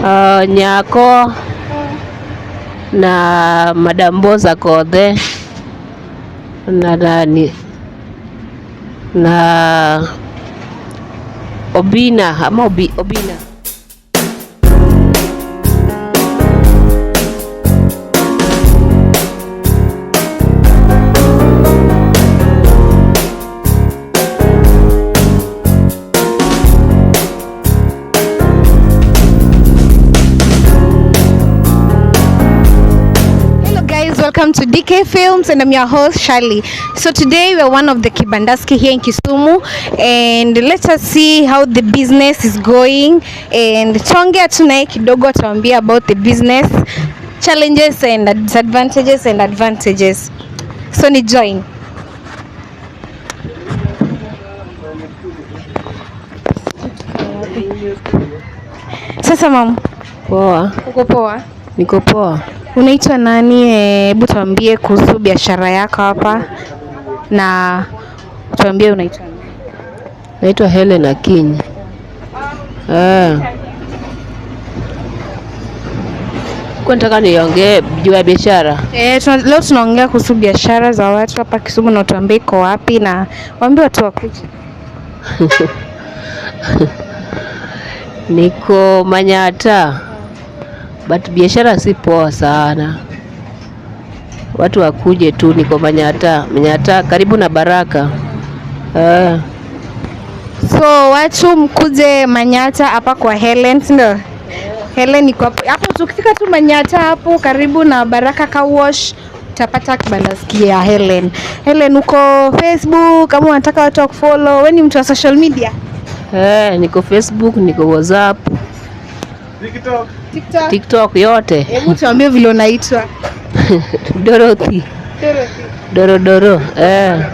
Nyako na Madam Boss Akodhe na nani na Obina ama Obina. Hello guys, welcome to DK Films and I'm your host Shirley. So today we are one of the Kibandaski here in Kisumu and let us see how the business is going and tuongea tu naye kidogo atuambie about the business challenges and disadvantages and advantages. So ni join. Sasa mam, Poa, uko poa? niko poa. Unaitwa nani? Hebu tuambie kuhusu biashara yako hapa na tuambie unaitwa nani? Naitwa Helen Akinyi. Eh. Kwa nataka niongee juu ya biashara. Leo tunaongea kuhusu biashara za watu hapa Kisumu na tuambie iko wapi na waambie watu wakuje. Niko Manyatta but biashara si poa sana, watu wakuje tu. Niko Manyatta, Manyatta karibu na Baraka. Eh, So watu mkuje Manyatta hapa kwa Helen, si ndio? Helen iko hapo hapo tu, ukifika tu Manyatta hapo karibu na Baraka Car Wash utapata kibandaski ya Helen. Helen, uko Facebook kama unataka watu wakufollow, wewe ni mtu wa social media? eh, niko Facebook, niko WhatsApp, TikTok. TikTok yote. Hebu tuambie vile unaitwa. Dorothy. Doro doro. Eh.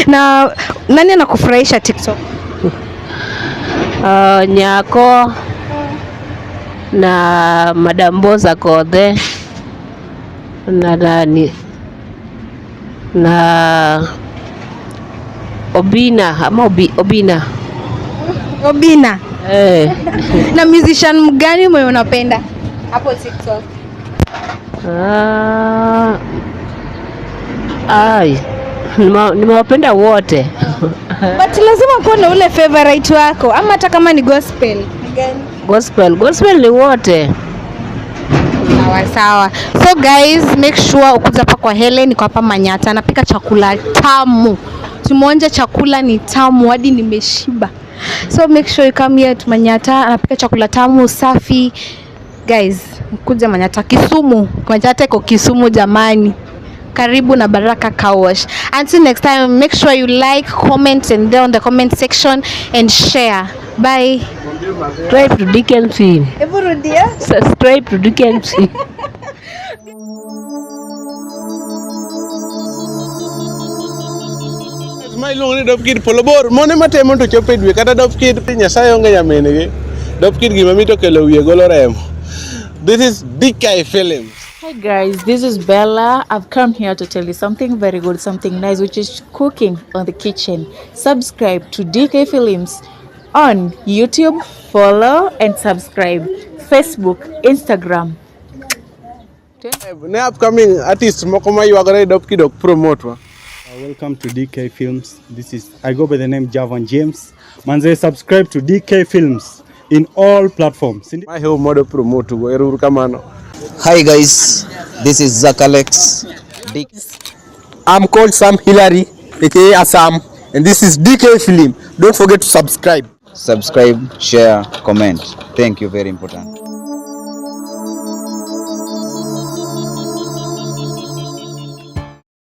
Na nani anakufurahisha TikTok? Nyako na Madam Boss Akodhe na nani na Obina ama Obina. Obina. Eh. Na musician mgani mwenye unapenda hapo TikTok? Ah, ai, nimewapenda wote. But lazima kuwa na ule favorite wako ama hata kama ni gospel. Ni gani? Gospel ni wote. Sawa sawa. So guys, make sure ukuja hapa kwa Helen, niko hapa Manyatta, anapika chakula tamu. Tumeonja chakula ni tamu hadi nimeshiba. So make sure you come here to Manyatta, anapika chakula tamu safi. Guys, mkuja Manyatta Kisumu. Manyatta iko Kisumu jamani. Karibu na Baraka Car Wash. Until next time, make sure you like, comment and there on the comment section and share. Bye. Subscribe to DKMC. Hebu rudia. Subscribe to DKMC. Ma iluongo ni Dop Kid Polo Bor, mone matemo to chopo e dwe kata Dop Kid Nyasaye onge nyamin gi. Dop Kid gima mit okelo wiye golo remo. This is DK Films. Hi guys, this is Bella. I've come here to tell you something very good, something nice, which is cooking on the kitchen. Subscribe to DK Films on YouTube, follow and subscribe. Facebook, Instagram. Ne upcoming artist moko maywagore e Dop Kid ok promote wa. Welcome to DK Films. This is I go by the name Javan James. Manze, subscribe to DK Films in all platforms. Ma heo modo promote go. Ero uru kamano. Hi guys, this is Zach Alex. I'm called Sam Hillary, aka Assam, and this is DK Film. Don't forget to subscribe. Subscribe, share, comment. Thank you, very important.